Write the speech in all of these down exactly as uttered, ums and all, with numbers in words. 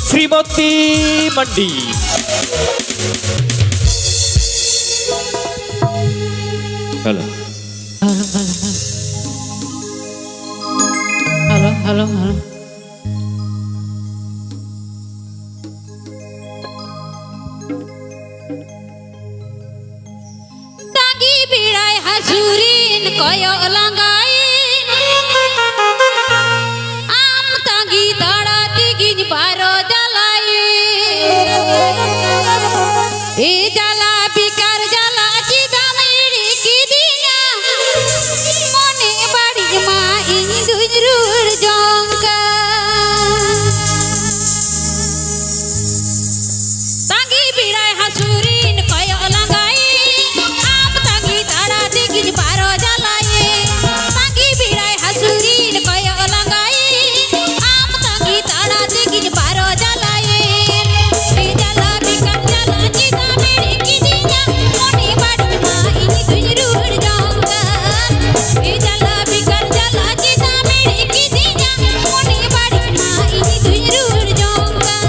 ᱥᱨᱤᱢᱚᱛᱤ ᱢᱟᱱᱰᱤ᱾ Hello. Hello, hello, hello. ᱛᱟᱺᱜᱤ ᱵᱮᱲᱟᱭ ᱦᱟᱹᱥᱩᱨᱤᱱ ᱠᱚᱭᱚᱜ ᱞᱟᱸᱜᱟᱭᱤᱱ, ᱟᱢ ᱛᱟᱺᱜᱤ ᱛᱟᱲᱟ ᱛᱮᱜᱤᱧ ᱵᱟᱨᱚ ᱡᱟᱞᱟᱭᱤᱱ᱾ ᱮ ᱡᱟᱞᱟ ᱵᱮᱠᱟᱨ ᱡᱟᱞᱟ ᱪᱮᱫᱟᱢ ᱮᱲᱮ ᱠᱤᱫᱤᱧᱟ, ᱢᱚᱱᱮ ᱵᱟᱹᱲᱤᱡ ᱢᱟ ᱤᱧ ᱫᱩᱧ ᱨᱩᱣᱟᱹᱲ ᱡᱚᱝ ᱠᱟᱱ᱾ ᱛᱟᱺᱜᱤ ᱵᱮᱲᱟᱭ ᱦᱟᱹᱥᱩᱨᱤᱱ ᱠᱚᱭᱚᱜ ᱞᱟᱸᱜᱟᱭᱤᱱ, ᱟᱢ ᱛᱟᱺᱜᱤ ᱛᱟᱲᱟ ᱛᱮᱜᱤᱧ ᱵᱟᱨᱚ ᱡᱟᱞᱟᱭᱤᱱ᱾ ᱛᱟᱺᱜᱤ ᱵᱮᱲᱟᱭ ᱦᱟᱹᱥᱩᱨᱤᱱ ᱠᱚᱭᱚᱜ ᱞᱟᱸᱜᱟᱭᱤᱱ, ᱟᱢ ᱛᱟᱺᱜᱤ ᱛᱟᱲᱟ ᱛᱮᱜᱤᱧ ᱵᱟᱨᱚ ᱡᱟᱞᱟᱭᱤᱱ᱾ ᱮ ᱡᱟᱞᱟ ᱵᱮᱠᱟᱨ ᱡᱟᱞᱟ ᱪᱮᱫᱟᱜ ᱮᱲᱮ ᱠᱤᱫᱤᱧᱟ, ᱢᱚᱱᱮ ᱵᱟᱹᱲᱤᱡ ᱢᱟ ᱤᱧ ᱫᱩᱧ ᱨᱩᱣᱟᱹᱲ ᱡᱚᱝ ᱠᱟᱱ᱾ ᱮ ᱡᱟᱞᱟ ᱵᱮᱠᱟᱨ ᱡᱟᱞᱟ ᱪᱮᱫᱟᱜ ᱮᱲᱮ ᱠᱤᱫᱤᱧᱟ, ᱢᱚᱱᱮ ᱵᱟᱹᱲᱤᱡ ᱢᱟ ᱤᱧ ᱫᱩᱧ ᱨᱩᱣᱟᱹᱲ ᱡᱚᱝ ᱠᱟᱱ᱾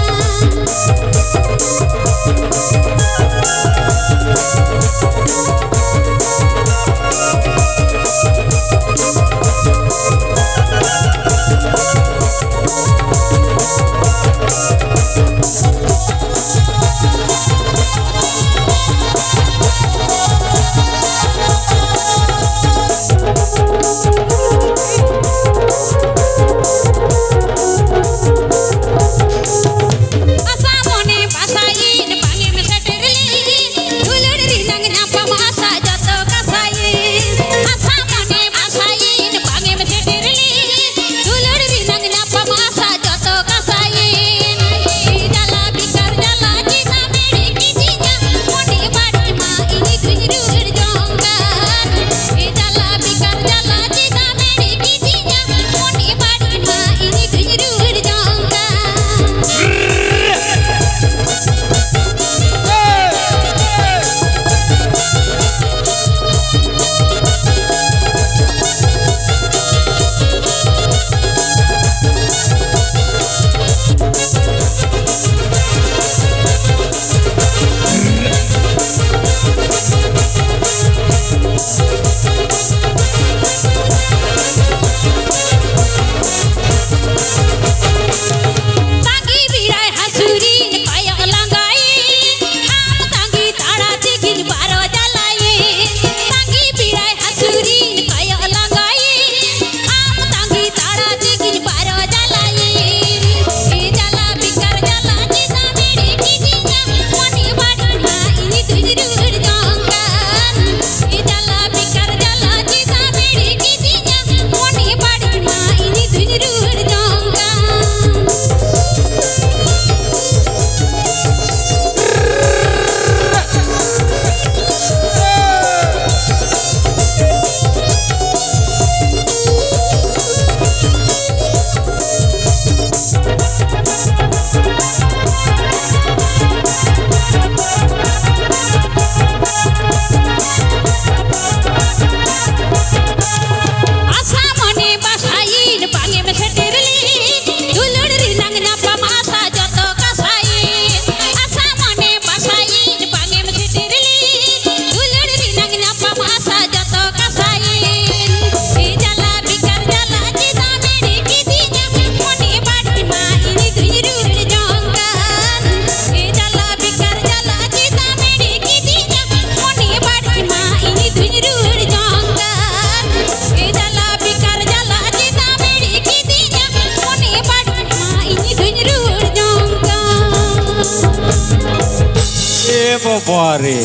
ᱮ ᱵᱟᱵᱟ ᱨᱮ,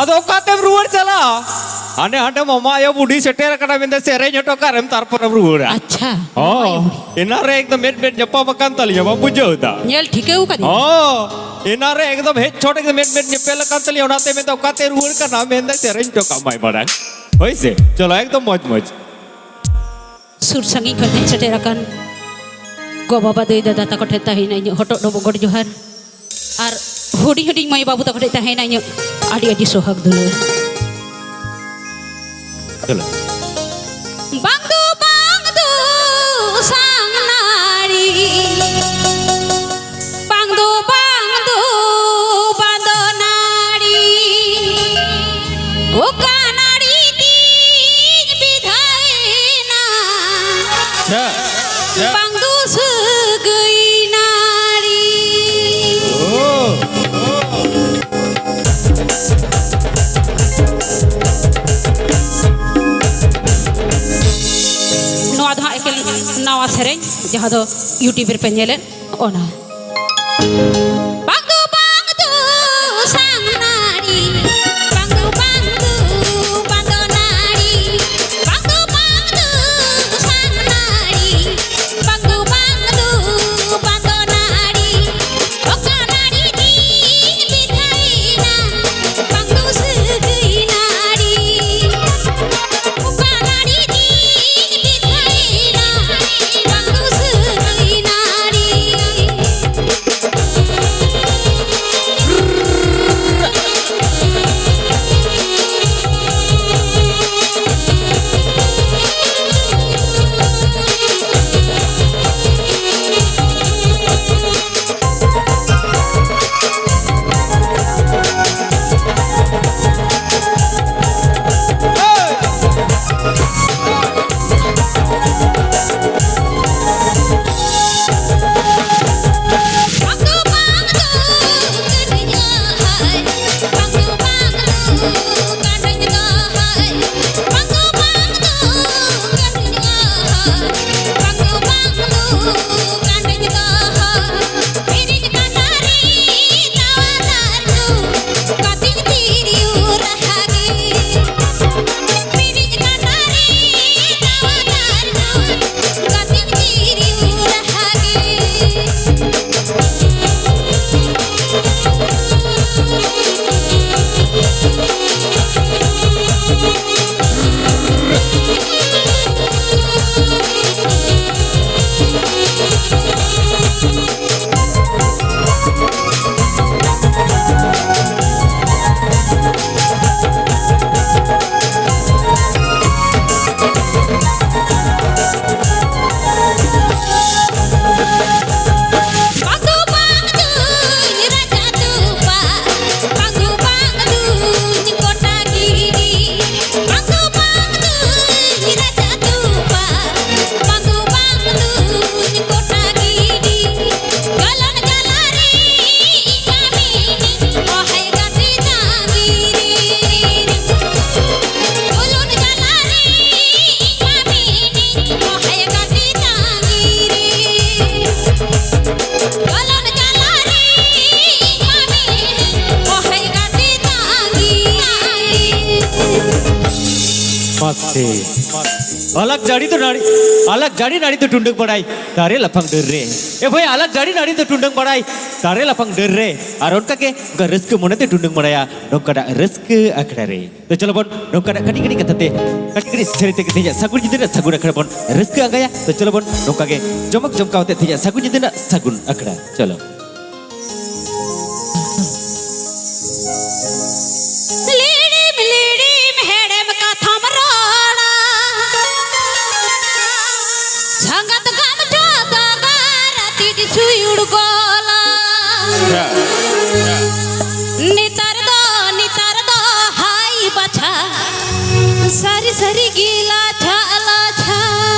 ᱟᱫᱚ ᱚᱠᱟᱛᱮᱢ ᱨᱩᱣᱟᱹᱲ ᱪᱟᱞᱟᱜᱼᱟ? ᱦᱟᱸᱰᱮ ᱦᱟᱸᱰᱮ ᱢᱟᱢᱟ ᱟᱭᱳ ᱵᱩᱰᱷᱤ ᱥᱮᱴᱮᱨ ᱟᱠᱟᱱᱟ ᱢᱮᱱᱫᱟ, ᱥᱮᱨᱮᱧ ᱦᱚᱴᱚ ᱠᱟᱜ ᱨᱮᱢ ᱛᱟᱨᱯᱚᱨᱮᱢ ᱨᱩᱣᱟᱹᱲᱟ᱾ ᱟᱪᱪᱷᱟ᱾ ᱦᱚᱸ, ᱮᱱᱟᱱ ᱨᱮ ᱮᱠᱫᱚᱢ ᱢᱮᱫ ᱢᱮᱫ ᱧᱟᱯᱟᱢ ᱟᱠᱟᱱ ᱛᱟᱞᱤᱧᱟ, ᱵᱟᱢ ᱵᱩᱡᱷᱟᱹᱣ ᱮᱫᱟ? ᱧᱮᱞ ᱴᱷᱤᱠᱟᱹᱣ ᱠᱟᱫᱤᱧ᱾ ᱦᱚᱸ, ᱮᱱᱟᱱ ᱨᱮ ᱮᱠᱫᱚᱢ ᱦᱮᱡ ᱪᱷᱚᱴ ᱮᱠᱫᱚᱢ ᱢᱮᱫ ᱢᱮᱫ ᱧᱮᱯᱮᱞ ᱟᱠᱟᱱ ᱛᱟᱞᱤᱧᱟ, ᱚᱱᱟᱛᱮ ᱢᱮᱱᱫᱟ ᱚᱠᱟᱛᱮ ᱨᱩᱣᱟᱹᱲ ᱠᱟᱱᱟ, ᱢᱮᱱᱫᱟ ᱥᱮᱨᱮᱧ ᱦᱚᱴᱚ ᱠᱟᱜ ᱢᱟᱭ ᱢᱟᱲᱟᱝ᱾ ᱦᱳᱭ ᱥᱮ? ᱪᱚᱞᱚ, ᱮᱠᱫᱚᱢ ᱢᱚᱡᱽ ᱢᱚᱡᱽ᱾ ᱥᱩᱨ ᱥᱟᱺᱜᱤᱧ ᱠᱷᱚᱱ ᱦᱮᱡ ᱥᱮᱴᱮᱨ ᱟᱠᱟᱱ ᱜᱚ ᱵᱟᱵᱟ ᱫᱟᱹᱭ ᱫᱟᱫᱟ ᱛᱟᱠᱚ ᱴᱷᱮᱱ ᱛᱟᱦᱮᱸᱭᱮᱱᱟ ᱤᱧᱟᱹᱜ ᱦᱚᱴᱚᱜ ᱰᱚᱵᱚᱜ ᱜᱚᱰ ᱡᱚᱦᱟᱨ᱾ ᱟᱨ ᱦᱩᱰᱤᱧ ᱦᱩᱰᱤᱧ ᱢᱟᱹᱭ ᱵᱟᱹᱵᱩ ᱛᱟᱠᱚ ᱴᱷᱮᱱ ᱛᱟᱦᱮᱸᱭᱮᱱᱟ ᱤᱧᱟᱹᱜ ᱟᱹᱰᱤ ᱟᱹᱰᱤ ᱥᱚᱦᱟᱜᱽ ᱫᱩᱞᱟᱹᱲ᱾ ᱪᱚᱞᱚ᱾ ᱵᱟᱝ ᱫᱚ ᱵᱟᱝ ᱫᱚ ᱥᱟᱝ ᱱᱟᱹᱲᱤ, ᱵᱟᱝ ᱫᱚ ᱵᱟᱝ ᱫᱚ ᱵᱟᱝ ᱫᱚ ᱱᱟᱹᱲᱤ, ᱚᱠᱟ ᱱᱟᱹᱲᱤ ᱛᱤᱧ ᱵᱤᱫᱷᱟᱭᱮᱱᱟ? ᱟᱪᱪᱷᱟ, ᱟᱪᱪᱷᱟ᱾ ᱵᱟᱝ ᱫᱚ ᱥᱟᱹᱜᱟᱹᱭ ᱱᱟᱹᱲᱤ᱾ ᱳ, ᱳ᱾ ᱱᱚᱣᱟ ᱫᱚ ᱦᱟᱸᱜ ᱮᱠᱮᱱ ᱱᱟᱣᱟ ᱥᱮᱨᱮᱧ, ᱡᱟᱦᱟᱸ ᱫᱚ YouTube ᱨᱮᱯᱮ ᱧᱮᱞᱮᱫ, ᱚᱱᱟ᱾ ᱵᱟᱝ ᱫᱚ ᱵᱟᱝ ᱫᱚ ᱥᱟᱝ ᱱᱟᱹᱲᱤ, ᱵᱟᱝ ᱫᱚ ᱵᱟᱝ ᱫᱚ ᱵᱟᱝ ᱫᱚ ᱱᱟᱹᱲᱤ, ᱵᱟᱝ ᱫᱚ ᱵᱟᱝ ᱫᱚ ᱥᱟᱝ ᱱᱟᱹᱲᱤ, ᱵᱟᱝ ᱫᱚ ᱵᱟᱝ ᱫᱚ ᱵᱟᱝ ᱫᱚ ᱱᱟᱹᱲᱤ, ᱚᱠᱟ ᱱᱟᱹᱲᱤ ᱛᱤᱧ ᱵᱤᱫᱷᱟᱭᱮᱱᱟ, ᱵᱟᱝ ᱫᱚ ᱥᱟᱹᱜᱟᱹᱭ ᱱᱟᱹᱲᱤ᱾ ᱚᱠᱟ ᱱᱟᱹᱲᱤ ᱛᱤᱧ ᱵᱤᱫᱷᱟᱭᱮᱱᱟ, ᱵᱟᱝ ᱫᱚ ᱥᱟᱹᱜᱟᱹᱭ ᱱᱟᱹᱲᱤ᱾ ᱟᱞᱟᱠ ᱡᱟᱹᱲᱤ ᱫᱚ ᱱᱟᱹᱲᱤ, ᱟᱞᱟᱠ ᱡᱟᱹᱲᱤ ᱱᱟᱹᱲᱤ ᱫᱚ ᱴᱩᱰᱟᱹᱝ ᱵᱟᱲᱟᱭ ᱫᱟᱨᱮ ᱞᱟᱯᱷᱟᱝ ᱰᱟᱹᱨ ᱨᱮ᱾ ᱮ ᱵᱷᱟᱹᱭ, ᱟᱞᱟᱠ ᱡᱟᱹᱲᱤ ᱱᱟᱹᱲᱤ ᱫᱚ ᱴᱩᱰᱟᱹᱝ ᱵᱟᱲᱟᱭ ᱫᱟᱨᱮ ᱞᱟᱯᱷᱟᱝ ᱰᱟᱹᱨ ᱨᱮ᱾ ᱟᱨ ᱚᱱᱠᱟ ᱜᱮ ᱚᱱᱠᱟ ᱨᱟᱹᱥᱠᱟᱹ ᱢᱚᱱᱮ ᱛᱮ ᱴᱩᱰᱟᱹᱝ ᱵᱟᱲᱟᱭᱟ ᱱᱚᱝᱠᱟᱱᱟᱜ ᱨᱟᱹᱥᱠᱟᱹ ᱟᱠᱷᱲᱟ ᱨᱮ᱾ ᱛᱚ ᱪᱚᱞᱚ ᱵᱚᱱ ᱱᱚᱝᱠᱟᱱᱟᱜ ᱠᱟᱹᱴᱤᱡ ᱠᱟᱹᱴᱤᱡ ᱠᱟᱛᱷᱟ ᱛᱮ, ᱠᱟᱹᱴᱤᱡ ᱠᱟᱹᱴᱤᱡ ᱥᱮᱨᱮᱧ ᱛᱮ ᱛᱮᱦᱮᱧᱟᱜ ᱥᱟᱹᱜᱩᱱ ᱧᱤᱫᱟᱹ ᱨᱮᱱᱟᱜ ᱥᱟᱹᱜᱩᱱ ᱟᱠᱷᱲᱟ ᱵᱚᱱ ᱨᱟᱹᱥᱠᱟᱹ ᱟᱸᱜᱟᱭᱟ᱾ ᱛᱚ ᱪᱚᱞᱚ ᱵᱚᱱ ᱱᱚᱝᱠᱟ ᱜᱮ ᱡᱚᱢᱚᱠ ᱡᱚᱢᱠᱟᱣ ᱟᱛᱮ ᱛᱮᱦᱮᱧᱟᱜ ᱥᱟᱹᱜᱩᱱ ᱧᱤᱫᱟᱹ ᱨᱮᱱᱟᱜ ᱥᱟᱹᱜᱩᱱ ᱟᱠᱷᱲᱟ᱾ ᱪᱚᱞᱚ᱾ ᱞᱤᱲᱤᱢ ᱞᱤᱲᱤᱢ ᱦᱮᱲᱮᱢ ᱠᱟᱛᱷᱟᱢ ᱨᱚᱲᱟ, ᱥᱟᱸᱜᱟᱛ ᱜᱟᱢᱪᱷᱟ ᱫᱟᱜᱟᱨ ᱛᱤ ᱥᱩᱭᱩᱲ ᱜᱚᱞᱟ᱾ ᱱᱮᱛᱟᱨ ᱫᱚ, ᱱᱮᱛᱟᱨ ᱫᱚ ᱦᱟᱭ ᱵᱟᱪᱷᱟ, ᱥᱟᱹᱨᱤ ᱥᱟᱹᱨᱤ ᱜᱮ ᱞᱟᱪᱷᱟ ᱞᱟᱪᱷᱟ᱾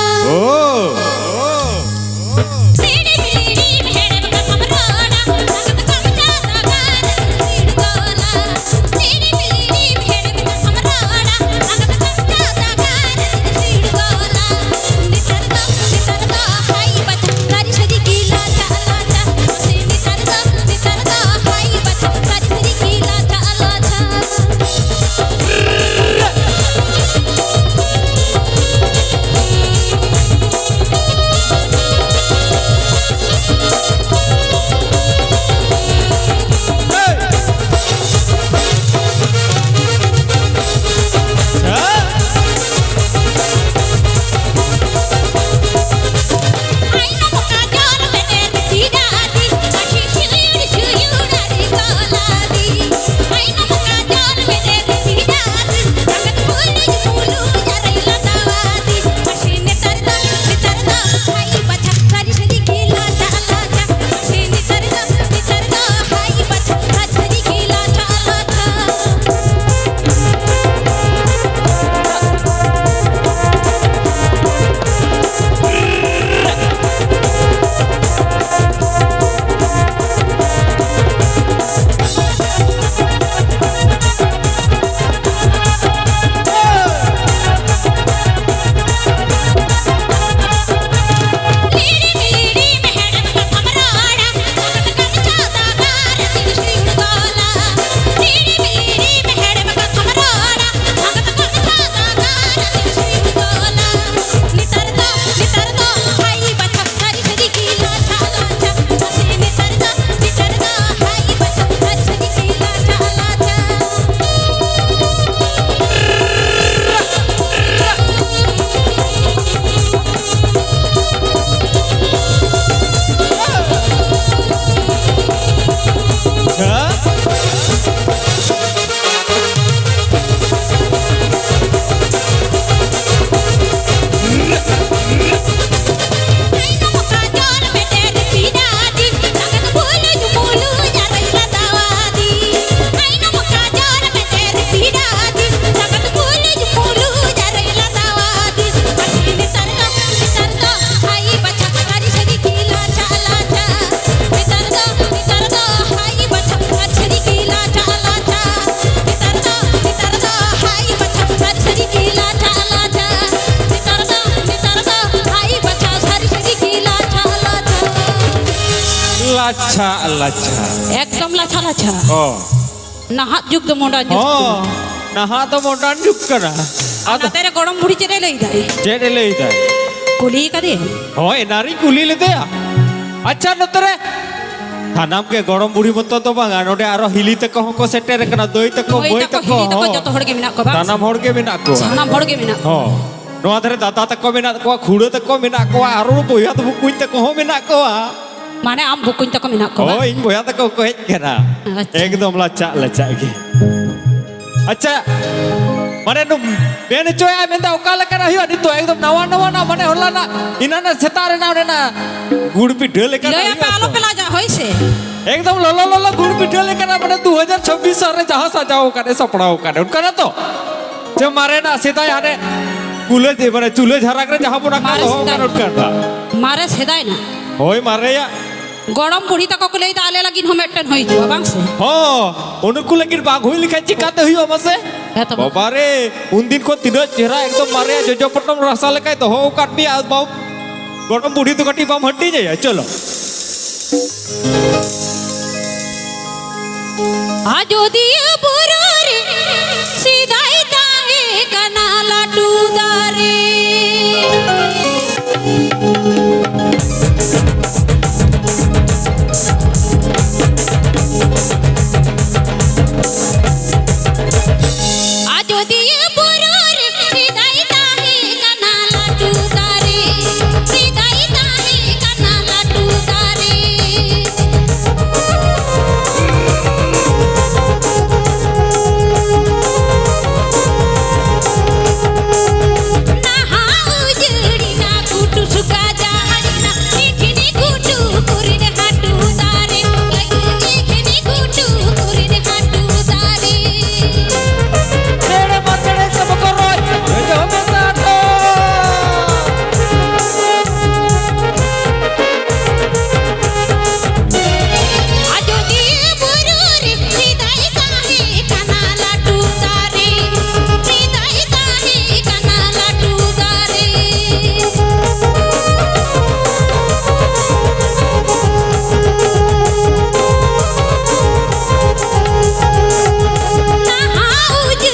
ᱳ᱾ ᱞᱟᱪᱷᱟ, ᱞᱟᱪᱷᱟ᱾ ᱮᱠᱫᱚᱢ ᱞᱟᱪᱷᱟ, ᱞᱟᱪᱷᱟ᱾ ᱦᱚᱸ᱾ ᱱᱟᱦᱟᱜ ᱡᱩᱜᱽ ᱫᱚ ᱢᱚᱰᱟᱨᱱ ᱡᱩᱜᱽ ᱦᱚᱸ, ᱠᱟᱱᱟ᱾ ᱱᱟᱦᱟᱜ ᱫᱚ ᱢᱚᱰᱟᱨᱱ ᱡᱩᱜᱽ ᱠᱟᱱᱟ᱾ ᱟᱨ ᱟᱫᱚ ᱱᱟᱛᱮ ᱨᱮ ᱜᱚᱲᱚᱢ ᱵᱩᱲᱦᱤ ᱪᱮᱫ ᱮ ᱞᱟᱹᱭ ᱫᱟᱭ? ᱪᱮᱫ ᱮ ᱞᱟᱹᱭ ᱫᱟᱭ? ᱠᱩᱞᱤ ᱠᱟᱫᱮᱭᱟᱢ? ᱦᱚᱸ, ᱮᱱᱟᱱ ᱨᱤᱧ ᱠᱩᱞᱤ ᱞᱮᱫᱮᱭᱟ᱾ ᱟᱪᱪᱷᱟ, ᱱᱚᱛᱮ ᱨᱮ ᱥᱟᱱᱟᱢ ᱜᱮ ᱜᱚᱲᱚᱢ ᱵᱩᱲᱦᱤ ᱢᱚᱛᱚ ᱫᱚ ᱵᱟᱝᱟ, ᱱᱚᱰᱮ ᱟᱨᱚ ᱦᱤᱞᱤ ᱛᱟᱠᱚ ᱦᱚᱸᱠᱚ ᱥᱮᱴᱮᱨ ᱟᱠᱟᱱᱟ, ᱫᱟᱹᱭ ᱛᱟᱠᱚ, ᱢᱟᱹᱭ ᱢᱟᱹᱭ ᱛᱟᱠᱚ, ᱛᱟᱠᱚ, ᱦᱤᱞᱤ ᱛᱟᱠᱚ, ᱦᱚᱸ᱾ ᱡᱚᱛᱚ ᱦᱚᱲ ᱜᱮ ᱢᱮᱱᱟᱜ ᱠᱚᱣᱟ, ᱵᱟᱝ? ᱥᱟᱱᱟᱢ ᱦᱚᱲ ᱜᱮ ᱢᱮᱱᱟᱜ ᱠᱚᱣᱟ᱾ ᱥᱟᱱᱟᱢ ᱦᱚᱲ ᱜᱮ ᱢᱮᱱᱟᱜ ᱠᱚᱣᱟ᱾ ᱦᱚᱸ᱾ ᱱᱚᱣᱟ ᱫᱷᱟᱨᱮ ᱫᱟᱫᱟ ᱛᱟᱠᱚ ᱢᱮᱱᱟᱜ ᱠᱚᱣᱟ, ᱠᱷᱩᱲᱟᱹ ᱛᱟᱠᱚ ᱢᱮᱱᱟᱜ ᱠᱚᱣᱟ, ᱟᱨᱚ ᱵᱚᱭᱦᱟ ᱫᱚ ᱵᱚᱠᱚᱧ ᱛᱟᱠᱚ ᱦᱚᱸ ᱢᱮᱱᱟᱜ ᱠᱚᱣᱟ᱾ ᱢᱟᱱᱮ ᱟᱢ ᱵᱚᱠᱚᱧ ᱛᱟᱠᱚ ᱢᱮᱱᱟᱜ ᱠᱚᱣᱟ? ᱦᱳᱭ, ᱤᱧ ᱵᱚᱭᱦᱟ ᱛᱟᱠᱚ ᱠᱚ ᱦᱮᱡ ᱠᱟᱱᱟ᱾ ᱟᱪᱪᱷᱟ᱾ ᱮᱠᱫᱚᱢ ᱞᱟᱪᱟᱜ ᱞᱟᱪᱟᱜ ᱜᱮ᱾ ᱟᱪᱪᱷᱟ, ᱢᱟᱱᱮ ᱱᱩ-, ᱢᱮᱱ ᱦᱚᱪᱚᱭᱟ, ᱢᱮᱱᱫᱟ ᱚᱠᱟ ᱞᱮᱠᱟᱱᱟᱜ ᱦᱩᱭᱩᱜᱼᱟ? ᱱᱤᱛᱚᱜ ᱮᱠᱫᱚᱢ ᱱᱟᱣᱟ ᱱᱟᱣᱟᱱᱟᱜ, ᱢᱟᱱᱮ ᱦᱚᱞᱟᱱᱟᱜ, ᱮᱱᱟᱱᱟᱜ ᱥᱮᱛᱟᱜ ᱨᱮᱱᱟᱜ ᱚᱱᱮᱱᱟᱜ ᱜᱩᱲ ᱯᱤᱴᱷᱟᱹ ᱞᱮᱠᱟᱱᱟᱜ ᱞᱟᱹᱭ ᱟᱯᱮ, ᱦᱩᱭᱩᱜᱼᱟ ᱟᱞᱚ ᱛᱚ᱾ ᱯᱮ ᱞᱟᱡᱟᱜ, ᱦᱳᱭ ᱥᱮ? ᱮᱠᱫᱚᱢ ᱞᱚᱞᱚ ᱞᱚᱞᱚ ᱜᱩᱲ ᱯᱤᱴᱷᱟᱹ ᱞᱮᱠᱟᱱᱟᱜ, ᱢᱟᱱᱮ ᱫᱩ ᱦᱟᱡᱟᱨ ᱪᱷᱟᱵᱵᱤᱥ ᱥᱟᱞ ᱨᱮ ᱡᱟᱦᱟᱸ ᱥᱟᱡᱟᱣ ᱟᱠᱟᱫ ᱮ, ᱥᱟᱯᱲᱟᱣ ᱟᱠᱟᱫ ᱮ, ᱚᱱᱠᱟᱱᱟᱜ ᱛᱚ? ᱥᱮ ᱢᱟᱨᱮᱱᱟᱜ ᱥᱮᱫᱟᱭ ᱦᱟᱱᱮ ᱠᱩᱞᱟᱹ, ᱢᱟᱱᱮ ᱪᱩᱞᱦᱟᱹ ᱡᱷᱟᱨᱟᱠ ᱨᱮ ᱡᱟᱦᱟᱸ ᱵᱚᱱ ᱟᱠᱟ ᱢᱟᱨᱮ ᱫᱚᱦᱚ ᱥᱮᱫᱟᱭ᱾ ᱟᱠᱟᱫ, ᱚᱱᱠᱟᱱᱟᱜ? ᱢᱟᱨᱮ ᱥᱮᱫᱟᱭ ᱱᱟᱜ᱾ ᱦᱳᱭ, ᱢᱟᱨᱮᱭᱟᱜ᱾ ᱜᱚᱲᱚᱢ ᱵᱩᱲᱦᱤ ᱛᱟᱠᱚ ᱠᱚ ᱞᱟᱹᱭᱫᱟ, ᱟᱞᱮ ᱞᱟᱹᱜᱤᱫ ᱦᱚᱸ ᱢᱤᱫᱴᱮᱱ ᱦᱩᱭ ᱦᱚᱪᱚᱜᱼᱟ, ᱵᱟᱝ ᱥᱮ? ᱦᱚᱸ, ᱩᱱᱠᱩ ᱞᱟᱹᱜᱤᱫ ᱵᱟᱝ ᱦᱩᱭ ᱞᱮᱠᱷᱟᱱ ᱪᱤᱠᱟᱛᱮ ᱦᱩᱭᱩᱜᱼᱟ ᱢᱟᱥᱮ? ᱦᱮᱸ ᱛᱚ᱾ ᱵᱟᱵᱟ ᱨᱮ, ᱩᱱᱫᱤᱱ ᱠᱷᱚᱱ ᱛᱤᱱᱟᱹᱜ ᱪᱮᱦᱨᱟ ᱮᱠᱫᱚᱢ ᱢᱟᱨᱮᱭᱟᱜ ᱡᱚᱡᱚ ᱯᱚᱴᱚᱢ ᱨᱟᱥᱟ ᱞᱮᱠᱟᱭ ᱫᱚᱦᱚ ᱟᱠᱟᱫ ᱢᱮᱭᱟ, ᱟᱨ ᱵᱟᱢ, ᱜᱚᱲᱚᱢ ᱵᱩᱲᱦᱤ ᱫᱚ ᱠᱟᱹᱴᱤᱡ ᱵᱟᱢ ᱦᱟᱹᱴᱤᱧ ᱟᱭᱟ? ᱪᱚᱞᱚ᱾ ᱟᱡᱚᱫᱤᱭᱟᱹ ᱵᱩᱨᱩ ᱨᱮ ᱥᱮᱫᱟᱭ ᱛᱟᱦᱮᱸ ᱠᱟᱱᱟ ᱞᱟᱹᱴᱩ ᱫᱟᱨᱮ᱾ ᱟᱡᱚᱫᱤᱭᱟᱹ ᱵᱩᱨᱩ ᱨᱮ ᱥᱮᱫᱟᱭ ᱛᱟᱦᱮᱸ ᱠᱟᱱᱟ ᱞᱟᱹᱴᱩ ᱫᱟᱨᱮ, ᱥᱮᱫᱟᱭ ᱛᱟᱦᱮᱸ ᱠᱟᱱᱟ ᱞᱟᱹᱴᱩ ᱫᱟᱨᱮ᱾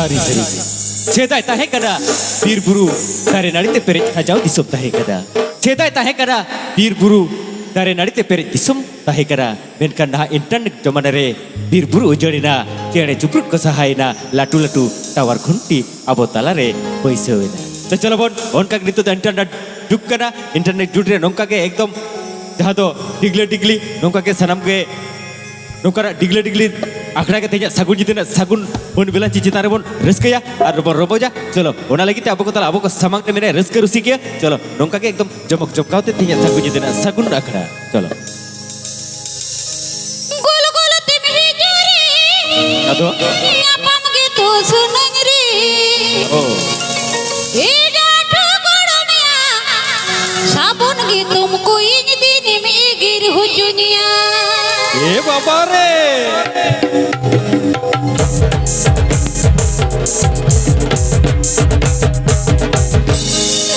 ᱥᱟᱹᱨᱤ ᱥᱟᱹᱨᱤ ᱜᱮ᱾ ᱥᱮᱫᱟᱭ ᱛᱟᱦᱮᱸ ᱠᱟᱱᱟ ᱵᱤᱨ ᱵᱩᱨᱩ ᱫᱟᱨᱮ ᱱᱟᱹᱲᱤ ᱛᱮ ᱯᱮᱨᱮᱡ ᱥᱟᱡᱟᱣ ᱫᱤᱥᱚᱢ ᱛᱟᱦᱮᱸ ᱠᱟᱱᱟ᱾ ᱥᱮᱫᱟᱭ ᱛᱟᱦᱮᱸ ᱠᱟᱱᱟ ᱵᱤᱨ ᱵᱩᱨᱩ ᱫᱟᱨᱮ ᱱᱟᱹᱲᱤ ᱛᱮ ᱯᱮᱨᱮᱡ ᱫᱤᱥᱚᱢ ᱛᱟᱦᱮᱸ ᱠᱟᱱᱟ᱾ ᱢᱮᱱᱠᱷᱟᱱ ᱱᱟᱦᱟᱜ internet ᱡᱚᱢᱟᱱᱟ ᱨᱮ ᱵᱤᱨ ᱵᱩᱨᱩ ᱩᱡᱟᱹᱲ ᱮᱱᱟ, ᱪᱮᱬᱮ ᱪᱩᱯᱨᱩᱫ ᱠᱚ ᱥᱟᱦᱟ ᱮᱱᱟ, ᱞᱟᱹᱴᱩ ᱞᱟᱹᱴᱩ tower ᱠᱷᱩᱱᱴᱤ ᱟᱵᱚ ᱛᱟᱞᱟ ᱨᱮ ᱵᱟᱹᱭᱥᱟᱹᱣ ᱮᱱᱟ᱾ ᱛᱚ ᱪᱚᱞᱚ ᱵᱚᱱ, ᱚᱱᱠᱟ ᱜᱮ ᱱᱤᱛᱚᱜ ᱫᱚ internet ᱡᱩᱜᱽ ᱠᱟᱱᱟ᱾ internet ᱡᱩᱜᱽ ᱨᱮ ᱱᱚᱝᱠᱟ ᱜᱮ ᱮᱠᱫᱚᱢ ᱡᱟᱦᱟᱸ ᱫᱚ ᱰᱤᱜᱽᱞᱟᱹ ᱰᱤᱜᱽᱞᱤ ᱱᱚᱝᱠᱟ ᱜᱮ ᱥᱟᱱᱟᱢ ᱜᱮ ᱱᱚᱝᱠᱟᱱᱟᱜ ᱰᱤᱜᱽᱞᱟᱹ ᱰᱤᱜᱽᱞᱤ ᱟᱠᱷᱲᱟ ᱜᱮ ᱛᱮᱦᱮᱧᱟᱜ ᱥᱟᱹᱜᱩᱱ ᱧᱤᱫᱟᱹ ᱨᱮᱱᱟᱜ ᱥᱟᱹᱜᱩᱱ ᱵᱚᱱ ᱵᱮᱞᱟᱪᱤ ᱪᱮᱛᱟᱱ ᱨᱮᱵᱚᱱ ᱨᱟᱹᱥᱠᱟᱹᱭᱟ ᱟᱨ ᱵᱚᱱ ᱨᱚᱢᱚᱡᱟ᱾ ᱪᱚᱞᱚ, ᱚᱱᱟ ᱞᱟᱹᱜᱤᱫ ᱛᱮ ᱟᱵᱚ ᱠᱚ ᱛᱟᱞᱟ ᱟᱵᱚ ᱠᱚ ᱥᱟᱢᱟᱝ ᱨᱮ ᱢᱮᱱᱟᱭ ᱨᱟᱹᱥᱠᱟᱹ ᱨᱩᱥᱤᱠᱤᱭᱟᱹ᱾ ᱪᱚᱞᱚ, ᱱᱚᱝᱠᱟ ᱜᱮ ᱮᱠᱫᱚᱢ ᱡᱚᱢᱚᱠ ᱡᱚᱢᱠᱟᱣ ᱛᱮ ᱛᱮᱦᱮᱧᱟᱜ ᱥᱟᱹᱜᱩᱱ ᱧᱤᱫᱟᱹ ᱨᱮᱱᱟᱜ ᱥᱟᱹᱜᱩᱱ ᱟᱠᱷᱲᱟ᱾ ᱪᱚᱞᱚ᱾ ᱜᱳᱞ ᱜᱳᱞ ᱛᱮᱢ ᱦᱤᱡᱩᱜ ᱨᱮ, ᱟᱫᱚ? ᱧᱟᱯᱟᱢ ᱜᱮᱛᱚ ᱥᱟᱱᱟᱧ ᱨᱮ᱾ ᱚ᱾ ᱮ ᱰᱟᱴᱷᱩ ᱜᱚᱲᱚᱢᱮᱭᱟ, ᱥᱟᱵᱚᱱ ᱜᱮᱛᱚᱢ ᱠᱚᱭᱤᱧ ᱫᱤᱱᱮᱢ ᱮᱜᱮᱨ ᱦᱚᱪᱚᱧᱟ᱾ ᱮ ᱵᱟᱵᱟ ᱨᱮ!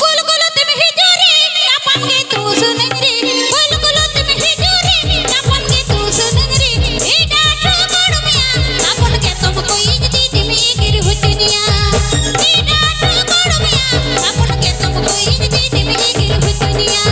ᱜᱳᱞ ᱜᱳᱞ ᱛᱮᱢ ᱦᱤᱡᱩᱜ ᱨᱮ, ᱧᱟᱯᱟᱢ ᱜᱮ ᱛᱩᱥᱩᱱᱟᱹᱧ ᱨᱮ᱾ ᱜᱳᱞ ᱜᱳᱞ ᱛᱮᱢ ᱦᱤᱡᱩᱜ ᱨᱮ, ᱧᱟᱯᱟᱢ ᱜᱮ ᱛᱩᱥᱩᱱᱟᱹᱧ ᱨᱮ᱾ ᱮ ᱰᱟᱴᱷᱩ ᱜᱚᱲᱚᱢᱮᱭᱟ, ᱥᱟᱵᱚᱱ ᱜᱮᱛᱚᱢ ᱠᱚᱭᱤᱧ ᱫᱤᱱᱮᱢ ᱮᱜᱮᱨ ᱦᱚᱪᱚᱧᱟ᱾ ᱮ ᱰᱟᱴᱷᱩ ᱜᱚᱲᱚᱢᱮᱭᱟ, ᱥᱟᱵᱚᱱ ᱜᱮᱛᱚᱢ ᱠᱚᱭᱤᱧ ᱫᱤᱱᱮᱢ ᱮᱜᱮᱨ ᱦᱚᱪᱚᱧᱟ᱾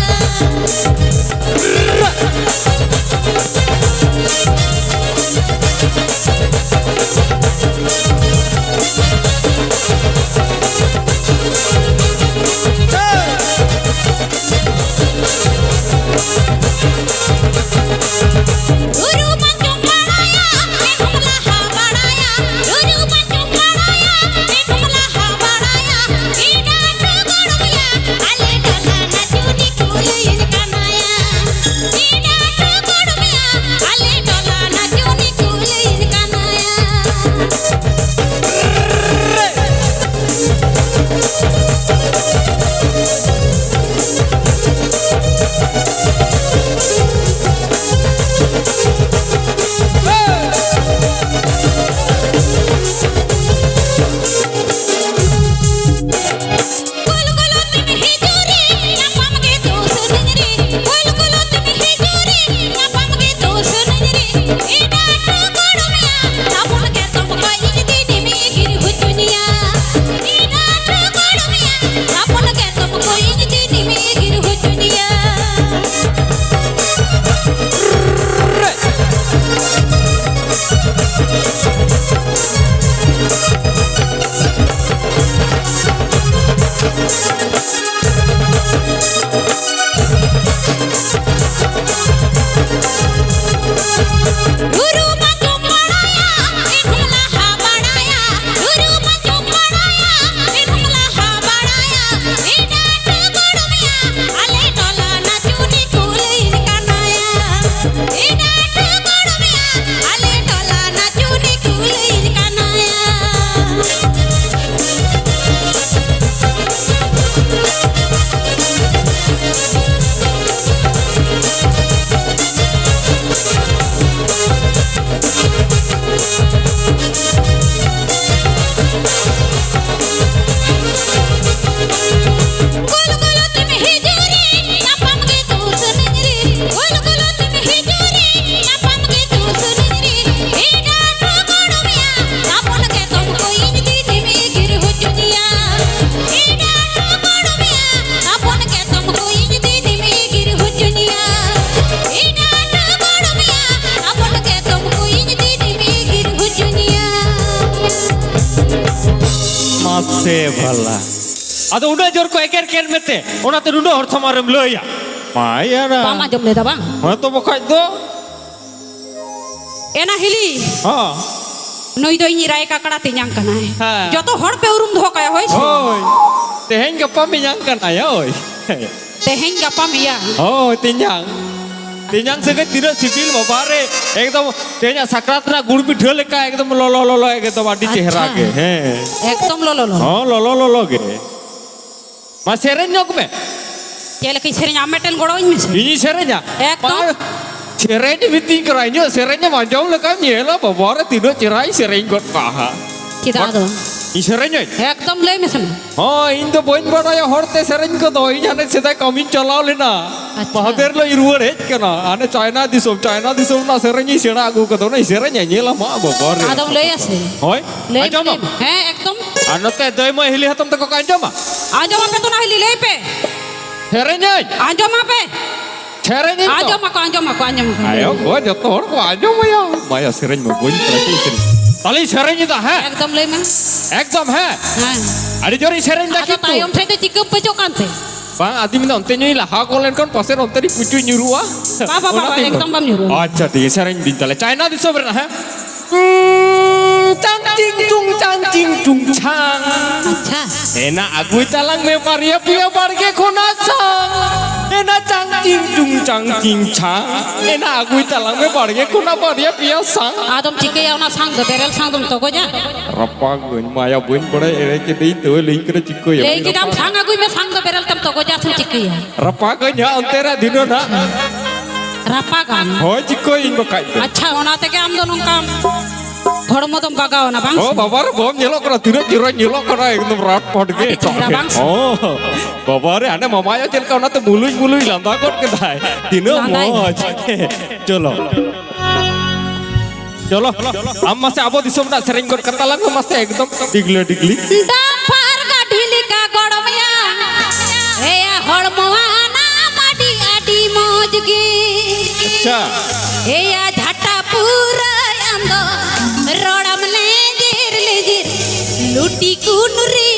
ᱥᱮ ᱵᱷᱟᱞᱟ᱾ ᱟᱫᱚ ᱩᱱᱟᱹᱜ ᱡᱳᱨ ᱠᱚ ᱮᱜᱮᱨ ᱠᱮᱫ ᱢᱮᱛᱮ, ᱚᱱᱟᱛᱮ ᱱᱩᱱᱟᱹᱜ ᱦᱚᱲ ᱥᱟᱢᱟᱝ ᱨᱮᱢ ᱞᱟᱹᱭᱟ? ᱢᱟ ᱭᱟᱨᱟ᱾ ᱵᱟᱢ ᱟᱸᱡᱚᱢ ᱞᱮᱫᱟ ᱵᱟᱝ? ᱦᱮᱸ ᱛᱚ ᱵᱟᱠᱷᱟᱡ ᱫᱚ᱾ ᱮᱱᱟ ᱦᱤᱞᱤ᱾ ᱦᱚᱸ᱾ ᱱᱩᱭ ᱫᱚ ᱤᱧᱤᱡ ᱨᱟᱭ ᱠᱟᱠᱲᱟ ᱛᱮᱧᱟᱝ ᱠᱟᱱᱟᱭ᱾ ᱦᱮᱸ᱾ ᱡᱚᱛᱚ ᱦᱚᱲ ᱯᱮ ᱩᱨᱩᱢ ᱫᱚᱦᱚ ᱠᱟᱭᱟ, ᱦᱳᱭ ᱥᱮ? ᱦᱳᱭ᱾ ᱛᱮᱦᱮᱧ ᱜᱟᱯᱟ ᱢᱮᱭᱟᱝ ᱠᱟᱱᱟᱭ, ᱦᱳᱭ᱾ ᱛᱮᱦᱮᱧ ᱜᱟᱯᱟ ᱢᱮᱭᱟᱝ᱾ ᱦᱳᱭ, ᱛᱮᱧᱟᱝ᱾ ᱛᱮᱧᱟᱝ ᱥᱟᱹᱜᱟᱹᱭ ᱛᱤᱱᱟᱹᱜ ᱥᱤᱵᱤᱞ ᱵᱟᱵᱟ ᱨᱮ, ᱮᱠᱫᱚᱢ ᱛᱮᱦᱮᱧᱟᱜ ᱥᱟᱠᱨᱟᱛ ᱨᱮᱱᱟᱜ ᱜᱩᱲ ᱯᱤᱴᱷᱟᱹ ᱞᱮᱠᱟ, ᱮᱠᱫᱚᱢ ᱞᱚᱞᱚ ᱞᱚᱞᱚ, ᱮᱠᱫᱚᱢ ᱟᱹᱰᱤ ᱪᱮᱦᱨᱟ ᱟᱪᱪᱷᱟ᱾ ᱜᱮ, ᱦᱮᱸ᱾ ᱮᱠᱫᱚᱢ ᱞᱚᱞᱚ ᱞᱚᱞᱚ᱾ ᱦᱚᱸ, ᱞᱚᱞᱚ ᱞᱚᱞᱚ ᱜᱮ᱾ ᱢᱟ ᱥᱮᱨᱮᱧ ᱧᱚᱜ ᱢᱮ᱾ ᱪᱮᱫ ᱞᱮᱠᱟᱧ ᱥᱮᱨᱮᱧᱟ? ᱟᱢ ᱢᱤᱫᱴᱮᱱ ᱜᱚᱲᱚᱣᱟᱹᱧ ᱢᱮᱥᱮ᱾ ᱤᱧᱤᱧ ᱥᱮᱨᱮᱧᱟ? ᱮᱠᱫᱚᱢ᱾ ᱵᱟ, ᱥᱮᱨᱮᱧ ᱢᱤᱛᱟᱹᱧ ᱠᱟᱱᱟ, ᱤᱧᱟᱹᱜ ᱥᱮᱨᱮᱧ ᱮᱢ ᱟᱸᱡᱚᱢ ᱞᱮᱠᱷᱟᱱ ᱧᱮᱞᱟ, ᱵᱟᱵᱟ ᱨᱮ, ᱛᱤᱱᱟᱹᱜ ᱪᱮᱦᱨᱟᱧ ᱥᱮᱨᱮᱧ ᱜᱚᱫ ᱠᱟᱜᱼᱟ ᱦᱟᱸᱜ᱾ ᱪᱮᱫᱟᱜ ᱟᱫᱚ? ᱤᱧ ᱥᱮᱨᱮᱧᱟᱹᱧ? ᱮᱠᱫᱚᱢ ᱞᱟᱹᱭ ᱢᱮᱥᱮ ᱢᱟ᱾ ᱦᱚᱸ, ᱤᱧ ᱫᱚ ᱵᱟᱹᱧ ᱵᱟᱰᱟᱭᱟ ᱦᱚᱲᱛᱮ ᱥᱮᱨᱮᱧ ᱠᱚᱫᱚ᱾ ᱤᱧ ᱦᱟᱱᱮ ᱥᱮᱫᱟᱭ ᱠᱟᱹᱢᱤᱧ ᱪᱟᱞᱟᱣ ᱞᱮᱱᱟ᱾ ᱟᱪᱪᱷᱟ᱾ ᱢᱟᱦᱫᱮᱨ ᱦᱤᱞᱳᱜ ᱤᱧ ᱨᱩᱣᱟᱹᱲ ᱦᱮᱡ ᱠᱟᱱᱟ᱾ ᱦᱟᱱᱮ ᱪᱟᱭᱱᱟ ᱫᱤᱥᱚᱢ, ᱪᱟᱭᱱᱟ ᱫᱤᱥᱚᱢ ᱨᱮᱱᱟᱜ ᱥᱮᱨᱮᱧ ᱤᱧ ᱥᱮᱬᱟ ᱟᱹᱜᱩ ᱠᱟᱫᱟ᱾ ᱚᱱᱟᱧ ᱥᱮᱨᱮᱧᱟ, ᱧᱮᱞᱟᱢ ᱦᱟᱸᱜ, ᱵᱟᱵᱟ ᱨᱮ᱾ ᱟᱫᱚᱢ ᱞᱟᱹᱭᱟ ᱥᱮ? ᱦᱳᱭ᱾ ᱞᱟᱹᱭ ᱢᱮ, ᱟᱸᱡᱚᱢᱟᱢ? ᱞᱟᱹᱭ ᱢᱮ᱾ ᱦᱮᱸ, ᱮᱠᱫᱚᱢ᱾ ᱟᱨ ᱱᱚᱛᱮ ᱫᱟᱹᱭ ᱢᱟᱹᱭ ᱦᱤᱞᱤ ᱦᱟᱛᱚᱢ ᱛᱟᱠᱚ ᱠᱚ ᱟᱸᱡᱚᱢᱟ? ᱟᱸᱡᱚᱢ ᱟᱯᱮ ᱛᱚ ᱱᱟ ᱦᱤᱞᱤ, ᱞᱟᱹᱭ ᱯᱮ᱾ ᱥᱮᱨᱮᱧᱟᱹᱧ᱾ ᱟᱸᱡᱚᱢ ᱟᱯᱮ? ᱥᱮᱨᱮᱧᱟᱹᱧ ᱛᱚ᱾ ᱟᱸᱡᱚᱢ ᱟᱠᱚ, ᱟᱸᱡᱚᱢ ᱟᱠᱚ, ᱟᱸᱡᱚᱢ ᱟᱠᱚ᱾ ᱟᱭᱳ ᱠᱚ ᱡᱚᱛᱚ ᱦᱚᱲ ᱠᱚ ᱟᱸᱡᱚᱢᱟᱭᱟ᱾ ᱢᱟᱭᱟ ᱥᱮᱨᱮᱧ ᱢᱟ ᱵᱟᱹᱧ ᱵᱟᱲᱟᱭ ᱪᱮᱫ ᱥᱮᱨᱮᱧ᱾ ᱛᱟᱦᱞᱮᱧ ᱥᱮᱨᱮᱧ ᱮᱫᱟ, ᱦᱮᱸ? ᱮᱠᱫᱚᱢ ᱞᱟᱹᱭ ᱢᱮ᱾ ᱮᱠᱫᱚᱢ, ᱦᱮᱸ? ᱦᱮᱸ᱾ ᱟᱹᱰᱤ ᱡᱳᱨᱤᱧ ᱥᱮᱨᱮᱧ ᱮᱫᱟ ᱟᱫᱚ ᱠᱤᱱᱛᱩ᱾ ᱛᱟᱭᱚᱢ ᱴᱷᱮᱡ ᱫᱚ ᱪᱤᱠᱟᱹᱢ ᱯᱟᱹᱪᱚᱜ ᱠᱟᱱ ᱛᱮ? ᱵᱟᱝ, ᱟᱫᱚᱧ ᱢᱮᱱᱫᱟ ᱚᱱᱛᱮ ᱧᱚᱜ ᱤᱧ ᱞᱟᱦᱟ ᱠᱚ ᱞᱮᱱᱠᱷᱟᱱ ᱯᱟᱥᱮᱡ ᱚᱱᱛᱮ ᱨᱤᱧ ᱯᱩᱪᱩᱡ ᱧᱩᱨᱩᱜᱼᱟ᱾ ᱵᱟ, ᱵᱟ, ᱵᱟ, ᱚᱱᱟᱛᱮᱧ ᱮᱠᱫᱚᱢ ᱵᱟᱢ ᱧᱩᱨᱩᱜᱼᱟ᱾ ᱟᱪᱪᱷᱟ, ᱴᱷᱤᱠ ᱜᱮᱭᱟ, ᱥᱮᱨᱮᱧ ᱫᱤᱧ ᱛᱟᱦᱞᱮ᱾ ᱪᱟᱭᱱᱟ ᱫᱤᱥᱚᱢ ᱨᱮᱱᱟᱜ, ᱦᱮᱸ? ᱪᱟᱝ ᱪᱤᱝ ᱪᱩᱝ ᱪᱟᱝ ᱪᱤᱝ ᱪᱩᱝ ᱪᱷᱟᱝ᱾ ᱟᱪᱪᱷᱟ᱾ ᱮᱱᱟ ᱟᱹᱜᱩᱭ ᱛᱟᱞᱟᱝ ᱢᱮ ᱵᱟᱨᱭᱟ ᱯᱮᱭᱟ ᱵᱟᱲᱜᱮ ᱠᱷᱚᱱᱟᱜ ᱥᱟᱝ᱾ ᱮᱱᱟ ᱪᱟᱝ ᱪᱤᱝ ᱪᱩᱝ ᱪᱟᱝ ᱪᱤᱝ ᱪᱷᱟᱝ᱾ ᱮᱱᱟ ᱟᱹᱜᱩᱭ ᱛᱟᱞᱟᱝ ᱢᱮ ᱵᱟᱲᱜᱮ ᱠᱷᱚᱱᱟᱜ ᱵᱟᱨᱭᱟ ᱯᱮᱭᱟ ᱥᱟᱝ᱾ ᱟᱫᱚᱢ ᱪᱤᱠᱟᱹᱭᱟ ᱚᱱᱟ ᱥᱟᱝ ᱫᱚ? ᱵᱮᱨᱮᱞ ᱥᱟᱝ ᱫᱚᱢ ᱛᱚᱜᱚᱡᱟ? ᱨᱟᱯᱟᱜᱟᱹᱧ ᱢᱟᱭᱟ, ᱵᱟᱹᱧ ᱵᱟᱲᱟᱭ, ᱮᱲᱮ ᱠᱮᱫᱟᱹᱧ ᱛᱚ, ᱞᱟᱹᱭ ᱠᱟᱱᱟ ᱪᱤᱠᱟᱹᱭᱟ? ᱞᱟᱹᱭ ᱠᱮᱫᱟᱢ ᱥᱟᱝ ᱟᱹᱜᱩᱭ ᱢᱮ, ᱥᱟᱝ ᱫᱚ ᱵᱮᱨᱮᱞ ᱛᱮᱢ ᱛᱚᱜᱚᱡᱟ ᱥᱮᱢ ᱪᱤᱠᱟᱹᱭᱟ? ᱨᱟᱯᱟᱜᱟᱹᱧ ᱦᱟᱸᱜ ᱚᱱᱛᱮ ᱨᱮ ᱫᱷᱤᱱᱟᱹᱱ ᱦᱟᱸᱜ᱾ ᱨᱟᱯᱟᱜᱟᱢ? ᱦᱳᱭ, ᱪᱤᱠᱟᱹᱭᱟᱹᱧ ᱵᱟᱠᱷᱟᱡ ᱫᱚ᱾ ᱟᱪᱪᱷᱟ, ᱚᱱᱟ ᱛᱮᱜᱮ ᱟᱢ ᱫᱚ ᱱᱚᱝᱠᱟᱢ ᱦᱚᱲᱢᱚ ᱫᱚᱢ ᱵᱟᱜᱟᱣ ᱮᱱᱟ, ᱵᱟᱝ ᱚ ᱥᱮ? ᱵᱟᱵᱟ ᱨᱮ, ᱵᱟᱢ ᱧᱮᱞᱚᱜ ᱠᱟᱱᱟ, ᱛᱤᱱᱟᱹᱜ ᱪᱮᱦᱨᱟᱧ ᱧᱮᱞᱚᱜ ᱠᱟᱱᱟ, ᱮᱠᱫᱚᱢ ᱨᱟᱴ ᱯᱟᱴ ᱜᱮ ᱟᱹᱰᱤ ᱮᱴᱟᱜ ᱪᱮᱦᱨᱟ, ᱜᱮ᱾ ᱵᱟᱝ ᱥᱮ? ᱚ, ᱵᱟᱵᱟ ᱨᱮ, ᱦᱟᱱᱮ ᱢᱟᱢᱟᱭ ᱪᱮᱫ ᱞᱮᱠᱟ ᱚᱱᱟᱛᱮ ᱢᱩᱞᱩᱡ ᱢᱩᱞᱩᱡ ᱞᱟᱸᱫᱟ ᱜᱚᱫ ᱠᱮᱫᱟᱭ᱾ ᱛᱤᱱᱟᱹᱜ ᱞᱟᱸᱫᱟᱭ ᱢᱚᱡᱽ᱾ ᱪᱚᱞᱚ᱾ ᱪᱚᱞᱚ, ᱟᱢ ᱢᱟᱥᱮ ᱟᱵᱚ ᱫᱤᱥᱚᱢ ᱨᱮᱱᱟᱜ ᱥᱮᱨᱮᱧ ᱜᱚᱫ ᱠᱟᱛᱟ ᱞᱟᱝ ᱢᱮ ᱢᱟᱥᱮ, ᱮᱠᱫᱚᱢ ᱰᱤᱜᱽᱞᱟᱹ ᱰᱤᱜᱽᱞᱤ᱾ ᱰᱟᱢᱯᱷᱟᱨ ᱜᱟᱹᱰᱤ ᱞᱮᱠᱟ ᱜᱚᱲᱚᱢ ᱭᱟ, ᱮᱭᱟ ᱦᱚᱲᱢᱚ ᱟᱱᱟᱢ ᱟᱹᱰᱤ ᱟᱹᱰᱤ ᱢᱚᱡᱽ ᱜᱮ᱾ ᱟᱪᱪᱷᱟ᱾ ᱮᱭᱟ ᱡᱷᱟᱴᱟ ᱯᱩᱨᱟᱹᱭ ᱟᱢ ᱫᱚ ᱨᱚᱲᱟᱢ ᱞᱮᱸᱡᱮᱨ ᱞᱮᱸᱡᱮᱨ, ᱞᱩᱴᱤ ᱠᱩᱱᱨᱤ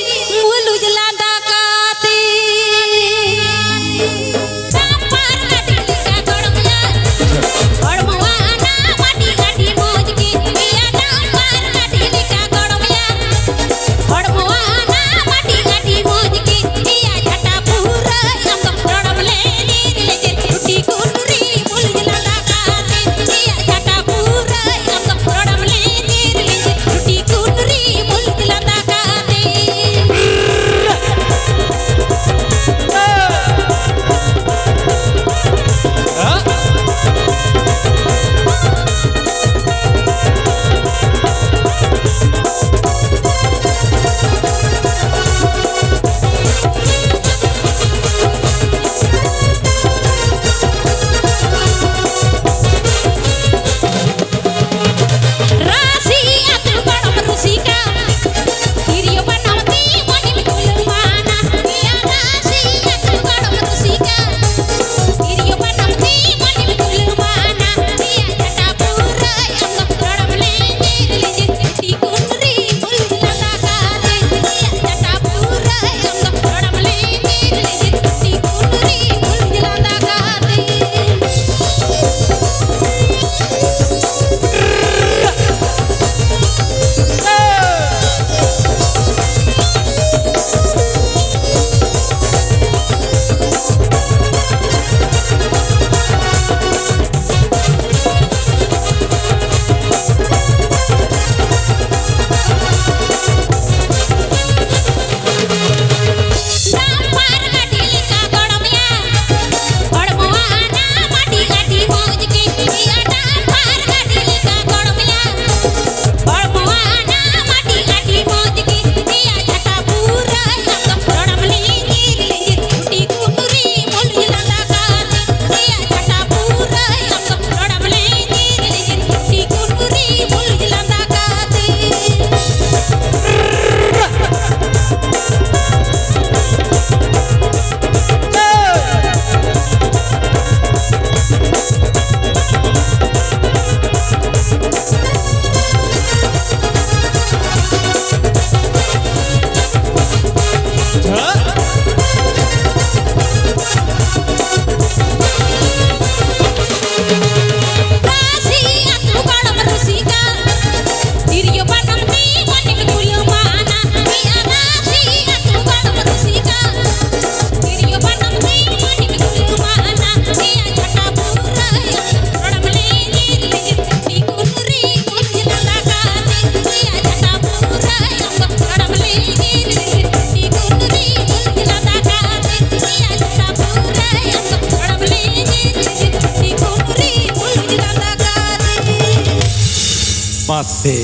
ᱢᱟᱥᱮ᱾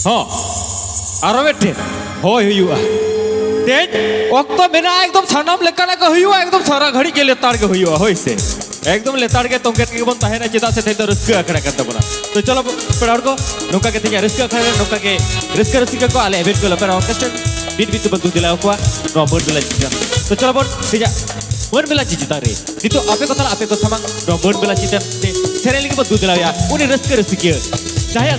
ᱦᱚᱸ, ᱟᱨᱚ ᱢᱤᱫᱴᱮᱱ᱾ ᱦᱳᱭ, ᱦᱩᱭᱩᱜᱼᱟ᱾ ᱛᱮᱦᱮᱧ ᱚᱠᱛᱚ ᱢᱮᱱᱟᱜᱼᱟ, ᱮᱠᱫᱚᱢ ᱥᱟᱱᱟᱢ ᱞᱮᱠᱟᱱᱟᱜ ᱜᱮ ᱦᱩᱭᱩᱜᱼᱟ, ᱮᱠᱫᱚᱢ ᱥᱟᱨᱟ ᱜᱷᱟᱹᱲᱤᱡ ᱜᱮ ᱞᱮᱛᱟᱲ ᱜᱮ ᱦᱩᱭᱩᱜᱼᱟ, ᱦᱳᱭ ᱥᱮ? ᱮᱠᱫᱚᱢ ᱞᱮᱛᱟᱲ ᱜᱮ ᱛᱚᱝᱜᱮ ᱛᱮᱜᱮ ᱵᱚᱱ ᱛᱟᱦᱮᱱᱟ, ᱪᱮᱫᱟᱜ ᱥᱮ ᱛᱮᱦᱮᱧ ᱫᱚ ᱨᱟᱹᱥᱠᱟᱹ ᱟᱠᱷᱲᱟ ᱠᱟᱱ ᱛᱟᱵᱚᱱᱟ᱾ ᱛᱚ ᱪᱚᱞᱚ ᱯᱮᱲᱟ ᱦᱚᱲ ᱠᱚ, ᱱᱚᱝᱠᱟ ᱜᱮ ᱛᱮᱦᱮᱧᱟᱜ ᱨᱟᱹᱥᱠᱟᱹ ᱟᱠᱷᱲᱟ ᱨᱮ ᱱᱚᱝᱠᱟ ᱜᱮ ᱨᱟᱹᱥᱠᱟᱹ ᱨᱟᱹᱥᱠᱟᱹ ᱠᱚ ᱟᱞᱮ ᱮᱵᱷᱮᱱ ᱠᱚ ᱞᱟᱯᱮᱨᱟ ᱚᱨᱠᱮᱥᱴᱨᱟ ᱵᱤᱱ ᱵᱤᱱ ᱛᱮᱵᱚᱱ ᱫᱩ ᱫᱮᱞᱟ ᱟᱠᱚᱣᱟ ᱱᱚᱣᱟ ᱢᱟᱹᱱ ᱢᱮᱞᱟ ᱪᱮᱛᱟᱱ᱾ ᱛᱚ ᱪᱚᱞᱚ ᱵᱚᱱ ᱛᱮᱦᱮᱧᱟᱜ ᱢᱟᱹᱱ ᱢᱮᱞᱟ ᱪᱮᱛᱟᱱ ᱨᱮ ᱱᱤᱛᱚᱜ ᱟᱯᱮ ᱠᱚ ᱛᱟᱞᱟ ᱟᱯᱮ ᱠᱚ ᱥᱟᱢᱟᱝ ᱱᱚᱣᱟ ᱢᱟᱹᱱ ᱢᱮᱞᱟ ᱪᱮᱛᱟᱱ ᱛᱮ ᱥᱮᱨᱮᱧ ᱞᱟᱹᱜᱤᱫ ᱵᱚᱱ ᱫᱩ ᱫᱮᱞᱟᱣᱮᱭᱟ ᱩᱱᱤ ᱨᱟᱹᱥᱠᱟᱹ ᱨᱟᱹᱥᱠᱤᱭᱟᱹ, ᱡᱟᱦᱟᱸᱭᱟᱜ